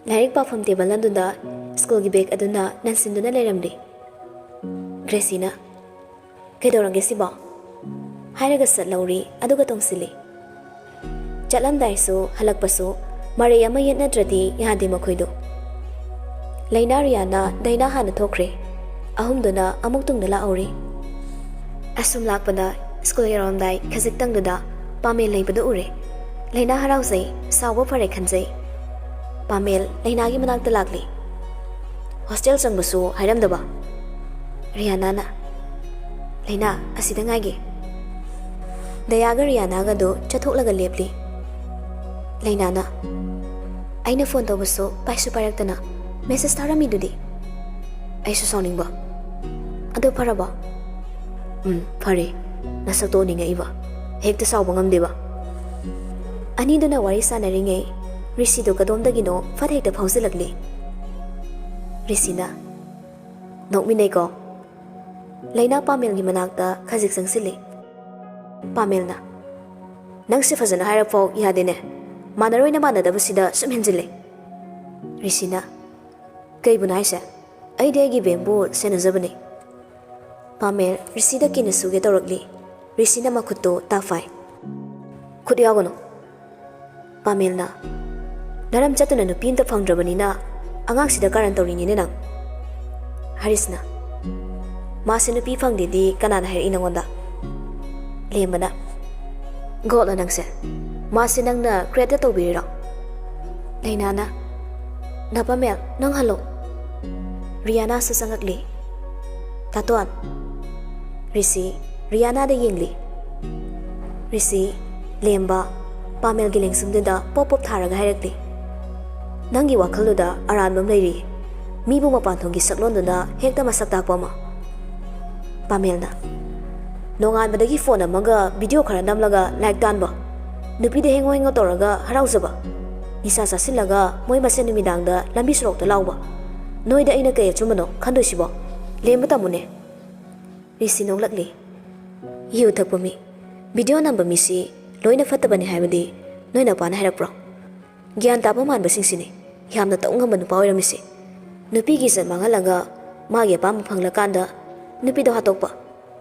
ꯂꯥꯏꯔꯤꯛ ꯄꯥꯐꯝ ꯇꯦꯕꯜ ꯑꯗꯨꯗ ꯁ꯭ꯀꯨꯜꯒꯤ ꯕꯦꯒ ꯑꯗꯨꯅ ꯅꯟꯁꯤꯟꯗꯨꯅ ꯂꯩꯔꯝꯂꯤ꯫ ꯒ꯭ꯔꯦꯁꯤꯅ, "ꯀꯩꯗꯧꯔꯒꯦ ꯁꯤꯕꯣ?" ꯍꯥꯏꯔꯒ ꯆꯠꯂꯧꯔꯤ, ꯑꯗꯨꯒ ꯇꯣꯡꯁꯤꯜꯂꯤ꯫ ꯆꯠꯂꯝꯗꯥꯏꯁꯨ ꯍꯜꯂꯛꯄꯁꯨ ꯃꯔꯩ ꯑꯃ ꯌꯦꯠꯅꯗ꯭ꯔꯗꯤ ꯌꯥꯗꯦ ꯃꯈꯣꯏꯗꯨ꯫ ꯂꯩꯅꯥ ꯔꯤꯌꯥꯅ ꯗꯩꯅꯥ ꯍꯥꯟꯅ ꯊꯣꯛꯈ꯭ꯔꯦ꯫ ꯑꯍꯨꯝꯗꯨꯅ ꯑꯃꯨꯛ ꯇꯨꯡꯗ ꯂꯥꯛꯍꯧꯔꯤ꯫ ꯑꯁꯨꯝ ꯂꯥꯛꯄꯗ ꯁ꯭ꯀꯨꯜ ꯌꯧꯔꯝꯗꯥꯏ ꯈꯖꯤꯛꯇꯪꯗꯨꯗ ꯄꯥꯃꯦꯜ ꯂꯩꯕꯗꯨ ꯎꯔꯦ꯫ ꯂꯩꯅꯥ ꯍꯔꯥꯎꯖꯩ, ꯁꯥꯎꯕ ꯐꯔꯦ ꯈꯟꯖꯩ꯫ ꯄꯥꯃꯦꯜ ꯂꯩꯅꯥꯒꯤ ꯃꯅꯥꯛꯇ ꯂꯥꯛꯂꯤ꯫ ꯍꯣꯁꯇꯦꯜ ꯆꯪꯕꯁꯨ ꯍꯥꯏꯔꯝꯗꯕ꯫ ꯔꯤꯌꯥꯅꯥꯅ, "ꯂꯩꯅꯥ, ꯑꯁꯤꯗ ꯉꯥꯏꯒꯦ꯫" ꯗꯌꯥꯒ ꯔꯤꯌꯥꯅꯥꯒꯗꯨ ꯆꯠꯊꯣꯛꯂꯒ ꯂꯦꯞꯂꯤ꯫ ꯂꯩꯅꯥꯅ, "ꯑꯩꯅ ꯐꯣꯟ ꯇꯧꯕꯁꯨ ꯄꯥꯏꯁꯨ ꯄꯥꯏꯔꯛꯇꯅ ꯃꯦꯁꯦꯖ ꯊꯥꯔꯝꯃꯤꯗꯨꯗꯤ?" ꯑꯩꯁꯨ ꯁꯥꯎꯅꯤꯡꯕ꯫ "ꯑꯗꯨ ꯐꯔꯕꯣ?" "ꯎꯝ, ꯐꯔꯦ꯫ ꯅꯁꯛꯇꯣ ꯎꯅꯤꯡꯉꯛꯏꯕ꯫ ꯍꯦꯛꯇ ꯁꯥꯎꯕ ꯉꯝꯗꯦꯕ꯫" ꯑꯅꯤꯗꯨꯅ ꯋꯥꯔꯤ ꯁꯥꯟꯅꯔꯤꯉꯩ ꯔꯤꯁꯤꯗꯣ ꯀꯗꯣꯝꯗꯒꯤꯅꯣ ꯐꯠ ꯍꯦꯛꯇ ꯐꯥꯎꯖꯤꯜꯂꯛꯂꯤ꯫ ꯔꯤꯁꯤꯅ, ꯅꯣꯛꯃꯤꯟꯅꯩꯀꯣ꯫ ꯂꯩꯅꯥ ꯄꯥꯃꯦꯜꯒꯤ ꯃꯅꯥꯛꯇ ꯈꯖꯤꯛ ꯆꯪꯁꯤꯜꯂꯤ꯫ ꯄꯥꯃꯦꯜꯅ, "ꯅꯪꯁꯦ ꯐꯖꯅ ꯍꯥꯏꯔꯛꯐꯥꯎ ꯌꯥꯗꯦꯅꯦ꯫ ꯃꯥꯟꯅꯔꯣꯏꯅ ꯃꯥꯟꯅꯗꯕꯁꯤꯗ ꯁꯨꯝ ꯍꯦꯟꯖꯤꯜꯂꯦ꯫" ꯔꯤꯁꯤꯅ, "ꯀꯩꯕꯨꯅꯣ ꯍꯥꯏꯁꯦ? ꯑꯩꯗꯤ ꯑꯩꯒꯤ ꯕꯦꯝꯕꯨ ꯁꯦꯟꯅꯖꯕꯅꯦ꯫" ꯄꯥꯃꯦꯜ ꯔꯤꯁꯤꯗ ꯀꯤꯅ ꯁꯨꯒꯦ ꯇꯧꯔꯛꯂꯤ꯫ ꯔꯤꯁꯤꯅ ꯃꯈꯨꯠꯇꯣ ꯇꯥꯐꯥꯏ꯫ "ꯈꯨꯠ ꯌꯥꯎꯒꯅꯨ꯫" ꯄꯥꯃꯦꯜꯅ, "ꯅꯔꯝ ꯆꯠꯇꯅ ꯅꯨꯄꯤ ꯑꯝꯇ ꯐꯪꯗ꯭ꯔꯕꯅꯤꯅ ꯑꯉꯥꯡꯁꯤꯗ ꯀꯥꯔꯟ ꯇꯧꯔꯤꯅꯤꯅꯦ ꯅꯪ꯫" ꯍꯔꯤꯁꯅ, "ꯃꯥꯁꯦ ꯅꯨꯄꯤ ꯐꯪꯗꯦꯗꯤ ꯀꯅꯥꯅ ꯍꯥꯏꯔꯛꯏ ꯅꯉꯣꯟꯗ?" ꯂꯦꯝꯕꯅ, "ꯒꯣꯠꯂꯣ ꯅꯪꯁꯦ? ꯃꯥꯁꯦ ꯅꯪꯅ create ꯇꯧꯕꯤꯔꯤꯔꯣ?" ꯂꯩꯅꯥꯅ, "ꯗꯥ ꯄꯥꯃꯦꯜ, ꯅꯪ ꯍꯜꯂꯣ꯫" ꯔꯤꯌꯥꯅꯥꯁꯨ ꯆꯪꯉꯛꯂꯤ꯫ "ꯇꯥꯇꯣꯟ꯫" ꯔꯤꯁꯤ ꯔꯤꯌꯥꯅꯥꯗ ꯌꯦꯡꯂꯤ꯫ ꯔꯤꯁꯤ, ꯂꯦꯝꯕ, ꯄꯥꯃꯦꯜꯒꯤ ꯂꯦꯡꯁꯨꯝꯗꯨꯗ ꯄꯣꯞ ꯄꯣꯞ ꯊꯥꯔꯒ ꯍꯥꯏꯔꯛꯂꯤ, "ꯅꯪꯒꯤ ꯋꯥꯈꯜꯗꯨꯗ ꯑꯔꯥꯟꯕ ꯑꯃ ꯂꯩꯔꯤ꯫ ꯃꯤꯕꯨ ꯃꯄꯥꯟ ꯊꯣꯡꯒꯤ ꯁꯛꯂꯣꯟꯗꯨꯅ ꯍꯦꯛꯇ ꯃꯁꯛ ꯇꯥꯛꯄ ꯑꯃ꯫" ꯄꯥꯃꯦꯜꯅ, "ꯅꯣꯡꯉꯥꯟꯕꯗꯒꯤ ꯐꯣꯟ ꯑꯃꯒ ꯚꯤꯗꯤꯑꯣ ꯈꯔ ꯅꯝꯂꯒ ꯂꯥꯏꯛ ꯇꯥꯟꯕ, ꯅꯨꯄꯤꯗ ꯍꯦꯡꯉꯣ ꯍꯦꯡꯉꯣ ꯇꯧꯔꯒ ꯍꯔꯥꯎꯖꯕ, ꯅꯤꯁꯥ ꯆꯥꯁꯤꯜꯂꯒ ꯃꯣꯏ ꯃꯁꯦꯟ ꯅꯨꯃꯤꯗꯥꯡꯗ ꯂꯝꯕꯤ ꯁꯣꯔꯣꯛꯇ ꯂꯥꯎꯕ, ꯅꯣꯏꯗ ꯑꯩꯅ ꯀꯩ ꯑꯆꯨꯝꯕꯅꯣ ꯈꯟꯗꯣꯏꯁꯤꯕꯣ? ꯂꯦꯝꯕ ꯇꯝꯃꯨꯅꯦ꯫" ꯔꯤꯁꯤ ꯅꯣꯛꯂꯛꯂꯤ꯫ "ꯌꯨ ꯊꯛꯄ ꯃꯤ, ꯚꯤꯗꯤꯑꯣ ꯅꯝꯕ ꯃꯤꯁꯤ ꯂꯣꯏꯅ ꯐꯠꯇꯕꯅꯤ ꯍꯥꯏꯕꯗꯤ ꯅꯣꯏ ꯅꯄꯥꯅ ꯍꯥꯏꯔꯛꯄ꯭ꯔꯣ? ꯒ꯭ꯌꯥꯟ ꯇꯥꯕ ꯃꯥꯟꯕꯁꯤꯡꯁꯤꯅꯤ ꯌꯥꯝꯅ ꯇꯧ ꯉꯝꯕ ꯅꯨꯄꯥ ꯑꯣꯏꯔꯝꯃꯤꯁꯦ꯫ ꯅꯨꯄꯤꯒꯤ ꯏꯖꯠ ꯃꯥꯡꯍꯜꯂꯒ ꯃꯥꯒꯤ ꯑꯄꯥꯝꯕ ꯐꯪꯂꯀꯥꯟꯗ ꯅꯨꯄꯤꯗꯣ ꯍꯥꯠꯇꯣꯛꯄ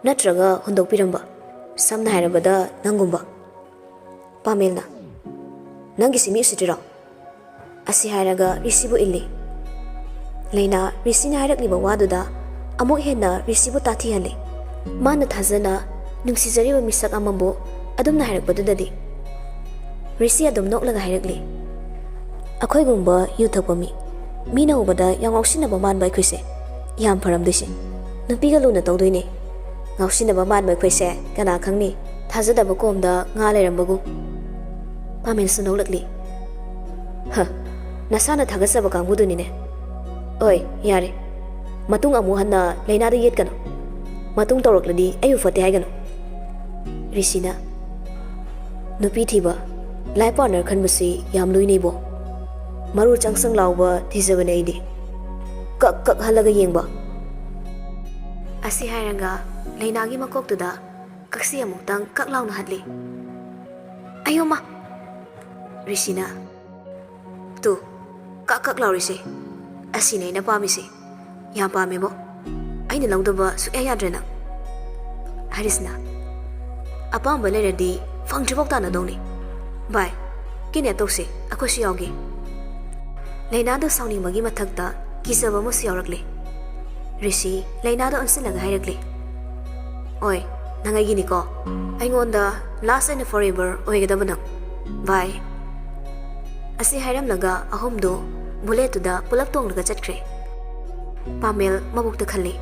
ꯅꯠꯇ꯭ꯔꯒ ꯍꯨꯟꯗꯣꯛꯄꯤꯔꯝꯕ, ꯁꯝꯅ ꯍꯥꯏꯔꯕꯗ ꯅꯪꯒꯨꯝꯕ꯫" ꯄꯥꯃꯦꯜꯅ, "ꯅꯪꯒꯤꯁꯤ ꯃꯤ ꯎꯁꯤꯠꯇ꯭ꯔꯤꯔꯣ?" ꯑꯁꯤ ꯍꯥꯏꯔꯒ ꯔꯤꯁꯤꯕꯨ ꯏꯜꯂꯤ꯫ ꯂꯩꯅꯥ ꯔꯤꯁꯤꯅ ꯍꯥꯏꯔꯛꯂꯤꯕ ꯋꯥꯗꯨꯗ ꯑꯃꯨꯛ ꯍꯦꯟꯅ ꯔꯤꯁꯤꯕꯨ ꯇꯥꯊꯤꯍꯜꯂꯤ꯫ ꯃꯥꯅ ꯊꯥꯖꯅ ꯅꯨꯡꯁꯤꯖꯔꯤꯕ ꯃꯤꯁꯛ ꯑꯃꯕꯨ ꯑꯗꯨꯝꯅ ꯍꯥꯏꯔꯛꯄꯗꯨꯗꯗꯤ꯫ ꯔꯤꯁꯤ ꯑꯗꯨꯝ ꯅꯣꯛꯂꯒ ꯍꯥꯏꯔꯛꯂꯤ, "ꯑꯩꯈꯣꯏꯒꯨꯝꯕ ꯌꯨ ꯊꯛꯄ ꯃꯤ, ꯃꯤꯅ ꯎꯕꯗ ꯌꯥꯝ ꯉꯥꯎꯁꯤꯟꯅꯕ ꯃꯥꯟꯕ ꯑꯩꯈꯣꯏꯁꯦ ꯌꯥꯝ ꯐꯔꯝꯗꯣꯏꯁꯦ꯫ ꯅꯨꯄꯤꯒ ꯂꯨꯅ ꯇꯧꯗꯣꯏꯅꯦ꯫ ꯉꯥꯎꯁꯤꯟꯅꯕ ꯃꯥꯟꯕ ꯑꯩꯈꯣꯏꯁꯦ ꯀꯅꯥ ꯈꯪꯅꯤ, ꯊꯥꯖꯗꯕ ꯀꯣꯝꯗ ꯉꯥ ꯂꯩꯔꯝꯕꯒꯨꯝ꯫" ꯄꯥꯃꯦꯜꯁꯨ ꯅꯣꯛꯂꯛꯂꯤ꯫ "ꯍ, ꯅꯁꯥꯅ ꯊꯥꯒꯠꯆꯕ ꯀꯥꯡꯕꯨꯗꯨꯅꯤꯅꯦ꯫ ꯑꯣꯏ, ꯌꯥꯔꯦ꯫ ꯃꯇꯨꯡ ꯑꯃꯨꯛ ꯍꯟꯅ ꯂꯩꯅꯥꯗ ꯌꯦꯠꯀꯅꯨ꯫ ꯃꯇꯨꯡ ꯇꯧꯔꯛꯂꯗꯤ ꯑꯩꯕꯨ ꯐꯠꯇꯦ ꯍꯥꯏꯒꯅꯨ꯫" ꯔꯤꯁꯤꯅ, "ꯅꯨꯄꯤ ꯊꯤꯕ, life partner ꯈꯟꯕꯁꯤ ꯌꯥꯝ ꯂꯨꯏꯅꯦ ꯏꯕꯣ꯫ ꯃꯔꯨ ꯆꯪ ꯆꯪ ꯂꯥꯎꯕ ꯊꯤꯖꯕꯅꯦ ꯑꯩꯗꯤ꯫ ꯀꯛ ꯀꯛ ꯍꯜꯂꯒ ꯌꯦꯡꯕ, ꯑꯁꯤ ꯍꯥꯏꯔꯒ ꯂꯩꯅꯥꯒꯤ ꯃꯀꯣꯛꯇꯨꯗ ꯀꯛꯁꯤ ꯑꯃꯨꯛꯇꯪ ꯀꯛ ꯂꯥꯎꯅ ꯍꯠꯂꯤ꯫ "ꯑꯌꯣꯃ!" ꯔꯤꯁꯤꯅ, "ꯇꯨ, ꯀꯛ ꯀꯛ ꯂꯥꯎꯔꯤꯁꯦ꯫ ꯑꯁꯤꯅꯦ ꯑꯩꯅ ꯄꯥꯝꯃꯤꯁꯦ꯫ ꯌꯥꯝ ꯄꯥꯝꯃꯦꯕꯣ꯫ ꯑꯩꯅ ꯂꯧꯗꯕ ꯁꯨꯛꯌꯥ ꯌꯥꯗ꯭ꯔꯦ ꯅꯪ꯫" ꯍꯥꯏꯔꯤꯁꯅ, "ꯑꯄꯥꯝꯕ ꯂꯩꯔꯗꯤ ꯐꯪꯗ꯭ꯔꯤꯐꯥꯎ ꯇꯥꯟꯅꯗꯧꯅꯤ꯫ ꯚꯥꯏ, ꯀꯤꯗꯅꯦꯞ ꯇꯧꯁꯦ, ꯑꯩꯈꯣꯏꯁꯨ ꯌꯥꯎꯒꯦ꯫" ꯂꯩꯅꯥꯗꯣ ꯁꯥꯎꯅꯤꯡꯕꯒꯤ ꯃꯊꯛꯇ ꯀꯤꯖꯕ ꯑꯃꯁꯨ ꯌꯥꯎꯔꯛꯂꯦ꯫ ꯔꯤꯁꯤ ꯂꯩꯅꯥꯗꯣ ꯑꯣꯟꯁꯤꯜꯂꯒ ꯍꯥꯏꯔꯛꯂꯦ, "ꯑꯣꯏ, ꯅꯪ ꯑꯩꯒꯤꯅꯤꯀꯣ꯫ ꯑꯩꯉꯣꯟꯗ last and forever ꯑꯣꯏꯒꯗꯕ ꯅꯪ꯫ ꯚꯥꯏ꯫" ꯑꯁꯤ ꯍꯥꯏꯔꯝꯂꯒ ꯑꯍꯨꯝꯗꯨ ꯕꯨꯂꯦꯠꯇꯨꯗ ꯄꯨꯂꯞ ꯇꯣꯡꯂꯒ ꯆꯠꯈ꯭ꯔꯦ꯫ ꯄꯥꯃꯦꯜ ꯃꯕꯨꯛꯇ ꯈꯜꯂꯤ,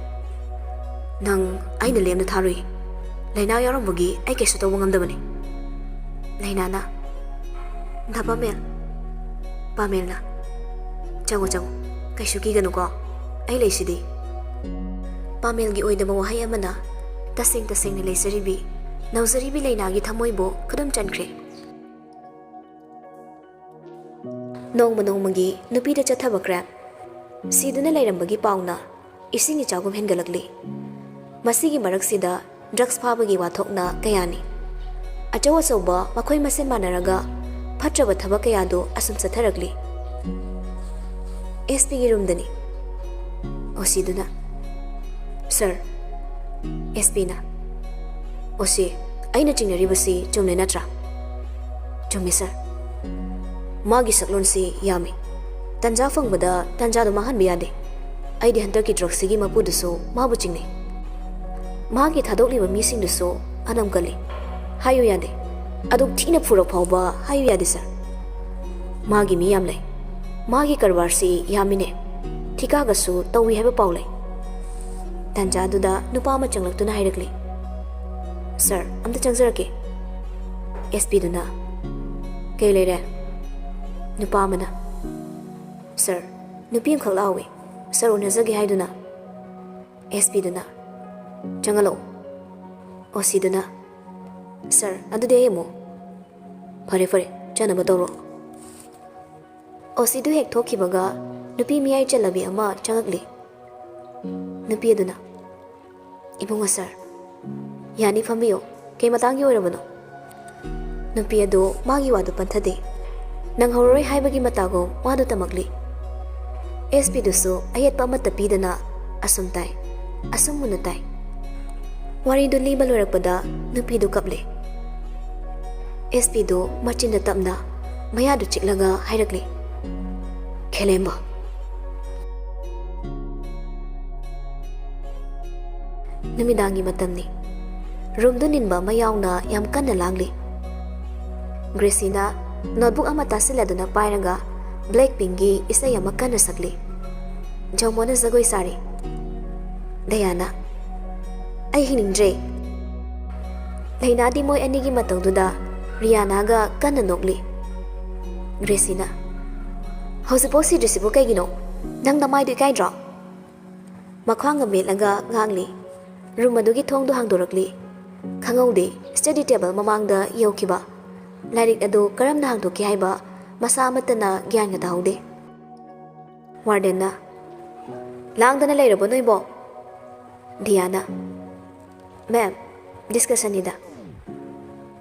"ꯅꯪ ꯑꯩꯅ ꯂꯦꯝꯅ ꯊꯥꯔꯨꯏ꯫ ꯂꯩꯅꯥ ꯌꯥꯎꯔꯝꯕꯒꯤ ꯑꯩ ꯀꯩꯁꯨ ꯇꯧꯕ ꯉꯝꯗꯕꯅꯤ꯫" ꯂꯩꯅꯥꯅ, "ꯗꯥ ꯄꯥꯃꯦꯜ꯫" ꯄꯥꯃꯦꯜꯅ, "ꯆꯪꯉꯣ, ꯆꯪꯉꯣ꯫ ꯀꯩꯁꯨ ꯀꯤꯒꯅꯨꯀꯣ꯫ ꯑꯩ ꯂꯩꯁꯤꯗꯤ꯫" ꯄꯥꯃꯦꯜꯒꯤ ꯑꯣꯏꯗꯕ ꯋꯥꯍꯩ ꯑꯃꯅ ꯇꯁꯦꯡ ꯇꯁꯦꯡꯅ ꯂꯩꯖꯔꯤꯕꯤ, ꯅꯧꯖꯔꯤꯕꯤ ꯂꯩꯅꯥꯒꯤ ꯊꯃꯣꯏꯕꯨ ꯈꯨꯗꯨꯝ ꯆꯟꯈ꯭ꯔꯦ꯫ ꯅꯣꯡꯃ ꯅꯣꯡꯃꯒꯤ ꯅꯨꯄꯤꯗ ꯆꯠꯊꯕ crime, ꯁꯤꯗꯨꯅ ꯂꯩꯔꯝꯕꯒꯤ ꯄꯥꯎꯅ ꯏꯁꯤꯡ ꯏꯆꯥꯎꯒꯨꯝ ꯍꯦꯟꯒꯠꯂꯛꯂꯤ꯫ ꯃꯁꯤꯒꯤ ꯃꯔꯛꯁꯤꯗ drugs ꯐꯥꯕꯒꯤ ꯋꯥꯊꯣꯛꯅ ꯀꯌꯥꯅꯤ꯫ ꯑꯆꯧ ꯑꯆꯧꯕ ꯃꯈꯣꯏ ꯃꯁꯦꯟ ꯃꯥꯟꯅꯔꯒ ꯐꯠꯇ꯭ꯔꯕ ꯊꯕꯛ ꯀꯌꯥꯗꯨ ꯑꯁꯨꯝ ꯆꯠꯊꯔꯛꯂꯤ꯫ ꯑꯦꯁ ꯄꯤꯒꯤ ꯔꯨꯝꯗꯅꯤ꯫ ꯑꯣ ꯁꯤꯗꯨꯅ, "ꯁꯥꯔ꯫" ꯑꯦꯁ ꯄꯤꯅ, "ꯑꯣ ꯁꯤ, ꯑꯩꯅ ꯆꯤꯡꯅꯔꯤꯕꯁꯤ ꯆꯨꯝꯂꯦ ꯅꯠꯇ꯭ꯔꯥ?" "ꯆꯨꯝꯃꯤ ꯁꯥꯔ꯫ ꯃꯥꯒꯤ ꯁꯛꯂꯣꯟꯁꯤ ꯌꯥꯝꯃꯤ꯫ ꯇꯟꯖꯥ ꯐꯪꯕꯗ ꯇꯟꯖꯥꯗꯨ ꯃꯥꯡꯍꯟꯕ ꯌꯥꯗꯦ꯫ ꯑꯩꯗꯤ ꯍꯟꯗꯛꯀꯤ ꯗ꯭ꯔꯒꯁꯤꯒꯤ ꯃꯄꯨꯗꯨꯁꯨ ꯃꯥꯕꯨ ꯆꯤꯡꯅꯩ꯫ ꯃꯥꯒꯤ ꯊꯥꯗꯣꯛꯂꯤꯕ ꯃꯤꯁꯤꯡꯗꯨꯁꯨ ꯑꯅꯝ ꯀꯜꯂꯤ꯫ ꯍꯥꯏꯌꯨ ꯌꯥꯗꯦ꯫ ꯑꯗꯨꯛ ꯊꯤꯅ ꯐꯨꯔ ꯐꯥꯎꯕ ꯍꯥꯏꯌꯨ ꯌꯥꯗꯦ ꯁꯥꯔ꯫ ꯃꯥꯒꯤ ꯃꯤ ꯌꯥꯝ ꯂꯩ꯫ ꯃꯥꯒꯤ ꯀꯔꯕꯥꯔꯁꯤ ꯌꯥꯝꯃꯤꯅꯦ꯫ ꯊꯤꯀꯥꯒꯁꯨ ꯇꯧꯏ ꯍꯥꯏꯕ ꯄꯥꯎ ꯂꯩ꯫" ꯇꯥꯟꯖꯥꯗꯨꯗ ꯅꯨꯄꯥ ꯑꯃ ꯆꯪꯂꯛꯇꯨꯅ ꯍꯥꯏꯔꯛꯂꯤ, "ꯁꯥꯔ, ꯑꯝꯇ ꯆꯪꯖꯔꯛꯀꯦ꯫" ꯑꯦꯁ ꯄꯤꯗꯨꯅ, "ꯀꯩ ꯂꯩꯔꯦ?" ꯅꯨꯄꯥ ꯑꯃꯅ, "ꯁꯥꯔ, ꯅꯨꯄꯤ ꯑꯃꯈꯛ ꯂꯥꯛꯍꯧꯋꯤ, ꯁꯥꯔ ꯎꯅꯖꯒꯦ ꯍꯥꯏꯗꯨꯅ꯫" ꯑꯦꯁ ꯄꯤꯗꯨꯅ, "ꯆꯪꯍꯜꯂꯛꯎ꯫" ꯑꯣ ꯁꯤꯗꯨꯅ, "ꯁꯥꯔ, ꯑꯗꯨꯗꯤ ꯑꯩ ꯑꯃꯨꯛ꯫" "ꯐꯔꯦ ꯐꯔꯦ, ꯆꯠꯅꯕ ꯇꯧꯔꯣ꯫" ꯑꯣ ꯁꯤꯗꯨ ꯍꯦꯛ ꯊꯣꯛꯈꯤꯕꯒ ꯅꯨꯄꯤ ꯃꯤꯌꯥꯏ ꯆꯜꯂꯕꯤ ꯑꯃ ꯆꯪꯉꯛꯂꯤ꯫ ꯅꯨꯄꯤ ꯑꯗꯨꯅ, "ꯏꯕꯨꯡꯉꯣ ꯁꯥꯔ, ꯌꯥꯅꯤ, ꯐꯝꯕꯤꯌꯨ꯫ ꯀꯩ ꯃꯇꯥꯡꯒꯤ ꯑꯣꯏꯔꯕꯅꯣ?" ꯅꯨꯄꯤ ꯑꯗꯨ ꯃꯥꯒꯤ ꯋꯥꯗꯨ ꯄꯟꯊꯗꯦ꯫ ꯅꯪꯍꯧꯔꯔꯣꯏ ꯍꯥꯏꯕꯒꯤ ꯃꯇꯥꯒꯨꯝ ꯋꯥꯗꯨ ꯇꯝꯃꯛꯂꯤ꯫ ꯑꯦꯁ ꯄꯤꯗꯨꯁꯨ ꯑꯌꯦꯠꯄ ꯑꯃꯠꯇ ꯄꯤꯗꯅ ꯑꯁꯨꯝ ꯇꯥꯏ, ꯑꯁꯨꯝ ꯃꯨꯟꯅ ꯇꯥꯏ꯫ ꯋꯥꯔꯤꯗꯨ ꯂꯤꯕ ꯂꯣꯏꯔꯛꯄꯗ ꯅꯨꯄꯤꯗꯨ ꯀꯞꯂꯦ꯫ ꯑꯦꯁ ꯄꯤꯗꯨ ꯃꯆꯤꯟꯗ ꯇꯞꯅ ꯃꯌꯥꯗꯨ ꯆꯤꯛꯂꯒ ꯍꯥꯏꯔꯛꯂꯤ, "ꯈꯦꯂꯦꯝꯕ!" ꯅꯨꯃꯤꯗꯥꯡꯒꯤ ꯃꯇꯝꯅꯤ꯫ ꯔꯨꯝꯗꯨ ꯅꯤꯟꯕ ꯑꯃ ꯌꯥꯎꯅ ꯌꯥꯝ ꯀꯟꯅ ꯂꯥꯡꯂꯤ꯫ ꯒ꯭ꯔꯦꯁꯤꯅ ꯅꯣꯠꯕꯨꯛ ꯑꯃ ꯇꯥꯁꯤꯜꯂꯗꯨꯅ ꯄꯥꯏꯔꯒ ꯕ꯭ꯂꯦꯛ ꯄꯤꯡꯒꯤ ꯏꯁꯩ ꯑꯃ ꯀꯟꯅ ꯁꯛꯂꯤ꯫ ꯖꯣꯃꯣꯅ ꯖꯒꯣꯏ ꯁꯥꯔꯤ꯫ ꯗꯌꯥꯅ, "ꯑꯩ ꯍꯤꯡꯅꯤꯡꯗ꯭ꯔꯦ!" ꯂꯩꯅꯥꯗꯤ ꯃꯣꯏ ꯑꯅꯤꯒꯤ ꯃꯇꯧꯗꯨꯗ ꯔꯤꯌꯥꯅꯥꯒ ꯀꯟꯅ ꯅꯣꯛꯂꯤ꯫ ꯒ꯭ꯔꯦꯁꯤꯅ, "ꯍꯧꯖꯤꯛꯐꯥꯎ ꯁꯤꯗ꯭ꯔꯤꯁꯤꯕꯨ ꯀꯩꯒꯤꯅꯣ? ꯅꯪ ꯅꯃꯥꯏꯗꯨ ꯏꯀꯥꯏꯗ꯭ꯔꯣ?" ꯃꯈ꯭ꯋꯥꯡꯒ ꯃꯦꯠꯂꯒ ꯉꯥꯡꯂꯤ꯫ ꯔꯨꯝ ꯑꯗꯨꯒꯤ ꯊꯣꯡꯗꯨ ꯍꯥꯡꯗꯣꯔꯛꯂꯤ꯫ ꯈꯪꯍꯧꯗꯦ, ꯁ꯭ꯇꯗꯤ ꯇꯦꯕꯜ ꯃꯃꯥꯡꯗ ꯌꯧꯈꯤꯕ꯫ ꯂꯥꯏꯔꯤꯛ ꯑꯗꯨ ꯀꯔꯝꯅ ꯍꯥꯡꯗꯣꯛꯀꯦ ꯍꯥꯏꯕ ꯃꯁꯥ ꯑꯃꯠꯇꯅ ꯒ꯭ꯌꯥꯟꯒ ꯇꯥꯍꯧꯗꯦ꯫ ꯋꯥꯔꯗꯦꯟꯅ, "ꯂꯥꯡꯗꯅ ꯂꯩꯔꯕꯣ ꯅꯣꯏꯕꯣ?" ꯗꯤꯌꯥꯅ, "ꯃꯦꯝ, ꯗꯤꯁꯀꯁꯟꯅꯤꯗ꯫"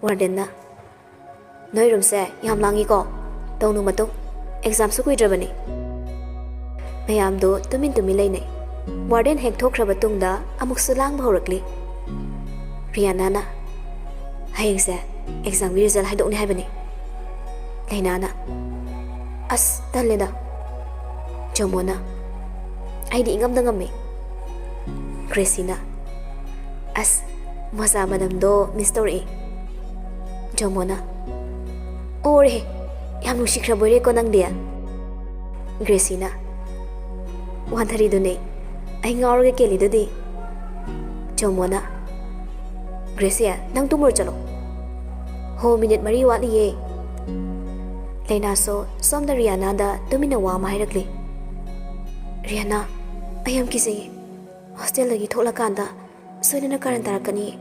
ꯋꯥꯔꯗꯦꯟꯅ, "ꯅꯣꯏ ꯔꯨꯝꯁꯦ ꯌꯥꯝ ꯂꯥꯡꯉꯤꯀꯣ꯫ ꯇꯧꯅꯨ ꯃꯇꯨꯡ, ꯑꯦꯛꯖꯥꯝꯁꯨ ꯀꯨꯏꯗ꯭ꯔꯕꯅꯤ꯫" ꯃꯌꯥꯝꯗꯨ ꯇꯨꯃꯤꯟ ꯇꯨꯃꯤꯟ ꯂꯩꯅꯩ꯫ ꯋꯥꯔꯗꯦꯟ ꯍꯦꯛ ꯊꯣꯛꯈ꯭ꯔꯕ ꯇꯨꯡꯗ ꯑꯃꯨꯛꯁꯨ ꯂꯥꯡꯕ ꯍꯧꯔꯛꯂꯤ꯫ ꯔꯤꯌꯥꯅꯥꯅ, "ꯍꯌꯦꯡꯁꯦ ꯑꯦꯛꯖꯥꯝꯒꯤ ꯔꯤꯖꯜ ꯍꯥꯏꯗꯣꯛꯅꯤ ꯍꯥꯏꯕꯅꯤ꯫" ꯂꯩꯅꯥꯅ, "ꯑꯁ, ꯇꯜꯂꯦꯗ꯫" ꯖꯣꯃꯣꯅ, "ꯑꯩꯗꯤ ꯏꯉꯝꯗ ꯉꯝꯃꯤ꯫" ꯒ꯭ꯔꯦꯁꯤꯅ, "ꯑꯁ, ꯃꯣꯖꯥ ꯃꯅꯝꯗꯣ ꯃꯤꯁ ꯇꯧꯔꯛꯏ꯫" ꯖꯣꯃꯣꯅ, "ꯑꯣꯔꯦ, ꯌꯥꯝ ꯅꯨꯡꯁꯤꯈ꯭ꯔꯕꯣꯏꯔꯦꯀꯣ ꯅꯪꯗꯤ?" ꯒ꯭ꯔꯦꯁꯤꯅ, "ꯋꯥꯟꯊꯔꯤꯗꯨꯅꯦ, ꯑꯩ ꯉꯥꯎꯔꯒ ꯀꯦꯜꯂꯤꯗꯨꯗꯤ꯫" ꯖꯣꯃꯣꯅ, "ꯒ꯭ꯔꯦꯁꯤ, ꯅꯪ ꯇꯨꯝꯃꯨꯔꯣ ꯆꯠꯂꯣ꯫" "ꯍꯣ, ꯃꯤꯅꯤꯠ ꯃꯔꯤ ꯋꯥꯠꯂꯤꯌꯦ꯫" ꯂꯩꯅꯥꯁꯨ ꯁꯣꯝꯗ ꯔꯤꯌꯥꯅꯥꯗ ꯇꯨꯃꯤꯟꯅ ꯋꯥ ꯑꯃ ꯍꯥꯏꯔꯛꯂꯤ꯫ "ꯔꯤꯌꯥꯅꯥ, ꯑꯩ ꯌꯥꯝ ꯀꯤꯖꯩꯌꯦ꯫ ꯍꯣꯁꯇꯦꯜꯗꯒꯤ ꯊꯣꯛꯂꯀꯥꯟꯗ ꯁꯣꯏꯗꯅ ꯀꯥꯔꯟ ꯇꯥꯔꯛꯀꯅꯤ꯫"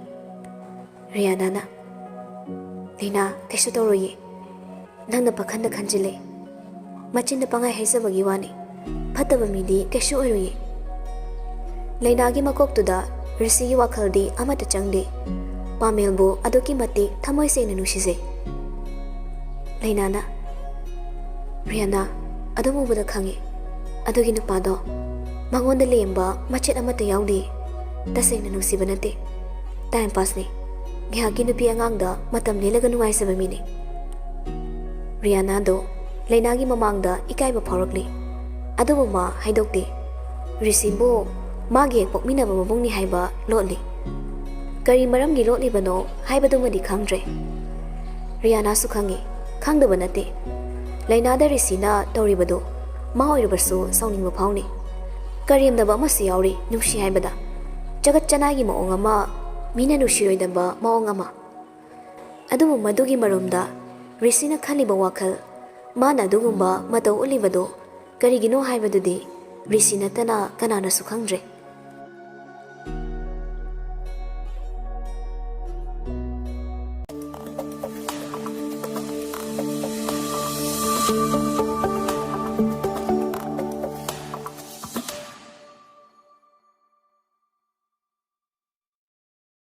ꯔꯤꯌꯥꯅꯥꯅ, "ꯂꯩꯅꯥ, ꯀꯩꯁꯨ ꯇꯧꯔꯣꯏꯌꯦ꯫ ꯅꯪꯅ ꯄꯥꯈꯟꯗ ꯈꯟꯖꯤꯜꯂꯦ꯫ ꯃꯆꯤꯟꯗ ꯄꯪꯍꯥꯏ ꯍꯥꯏꯖꯕꯒꯤ ꯋꯥꯅꯤ꯫ ꯐꯠꯇꯕ ꯃꯤꯗꯤ ꯀꯩꯁꯨ ꯑꯣꯏꯔꯣꯏꯌꯦ꯫" ꯂꯩꯅꯥꯒꯤ ꯃꯀꯣꯛꯇꯨꯗ ꯔꯤꯁꯤꯒꯤ ꯋꯥꯈꯜꯗꯤ ꯑꯃꯠꯇ ꯆꯪꯗꯦ꯫ ꯄꯥꯃꯦꯜꯕꯨ ꯑꯗꯨꯛꯀꯤ ꯃꯇꯤꯛ ꯊꯃꯣꯏ ꯁꯦꯡꯅ ꯅꯨꯡꯁꯤꯖꯩ꯫ ꯂꯩꯅꯥꯅ, "ꯔꯤꯌꯥꯅꯥ, ꯑꯗꯨꯝ ꯎꯕꯗ ꯈꯪꯉꯤ꯫ ꯑꯗꯨꯒꯤ ꯅꯨꯄꯥꯗꯣ, ꯃꯉꯣꯟꯗ ꯂꯦꯝꯕ ꯃꯆꯦꯠ ꯑꯃꯠꯇ ꯌꯥꯎꯗꯦ꯫ ꯇꯁꯦꯡꯅ ꯅꯨꯡꯁꯤꯕ ꯅꯠꯇꯦ꯫ ꯇꯥꯏꯝ ꯄꯥꯁꯅꯤ꯫ ꯉꯥꯏꯍꯥꯛꯀꯤ ꯅꯨꯄꯤ ꯑꯉꯥꯡꯗ ꯃꯇꯝ ꯂꯦꯜꯂꯒ ꯅꯨꯡꯉꯥꯏꯖꯕ ꯃꯤꯅꯤ꯫" ꯔꯤꯌꯥꯅꯥꯗꯣ ꯂꯩꯅꯥꯒꯤ ꯃꯃꯥꯡꯗ ꯏꯀꯥꯏꯕ ꯐꯥꯎꯔꯛꯂꯤ꯫ ꯑꯗꯨꯕꯨ ꯃꯥ ꯍꯥꯏꯗꯣꯛꯇꯦ꯫ ꯔꯤꯁꯤꯕꯨ ꯃꯥꯒꯤ ꯍꯦꯛ ꯄꯣꯛꯃꯤꯟꯅꯕ ꯃꯕꯨꯡꯅꯤ ꯍꯥꯏꯕ ꯂꯣꯠꯂꯤ꯫ ꯀꯔꯤ ꯃꯔꯝꯒꯤ ꯂꯣꯠꯂꯤꯕꯅꯣ ꯍꯥꯏꯕꯗꯨꯃꯗꯤ ꯈꯪꯗ꯭ꯔꯦ꯫ ꯔꯤꯌꯥꯅꯥꯁꯨ ꯈꯪꯉꯤ, ꯈꯪꯗꯕ ꯅꯠꯇꯦ꯫ ꯂꯩꯅꯥꯗ ꯔꯤꯁꯤꯅ ꯇꯧꯔꯤꯕꯗꯨ ꯃꯥ ꯑꯣꯏꯔꯕꯁꯨ ꯁꯥꯎꯅꯤꯡꯕ ꯐꯥꯎꯅꯤ꯫ ꯀꯔꯦꯝꯅꯕ ꯑꯃꯁꯨ ꯌꯥꯎꯔꯤ ꯅꯨꯡꯁꯤ ꯍꯥꯏꯕꯗ꯫ ꯆꯒꯠ ꯆꯅꯥꯏꯒꯤ ꯃꯑꯣꯡ ꯑꯃ, ꯃꯤꯅ ꯅꯨꯡꯁꯤꯔꯣꯏꯗꯕ ꯃꯑꯣꯡ ꯑꯃ꯫ ꯑꯗꯨꯕꯨ ꯃꯗꯨꯒꯤ ꯃꯔꯨꯝꯗ ꯔꯤꯁꯤꯅ ꯈꯜꯂꯤꯕ ꯋꯥꯈꯜ, ꯃꯥꯅ ꯑꯗꯨꯒꯨꯝꯕ ꯃꯇꯧ ꯎꯠꯂꯤꯕꯗꯨ ꯀꯔꯤꯒꯤꯅꯣ ꯍꯥꯏꯕꯗꯨꯗꯤ ꯔꯤꯁꯤ ꯅꯠꯇꯅ ꯀꯅꯥꯅꯁꯨ ꯈꯪꯗ꯭ꯔꯦ꯫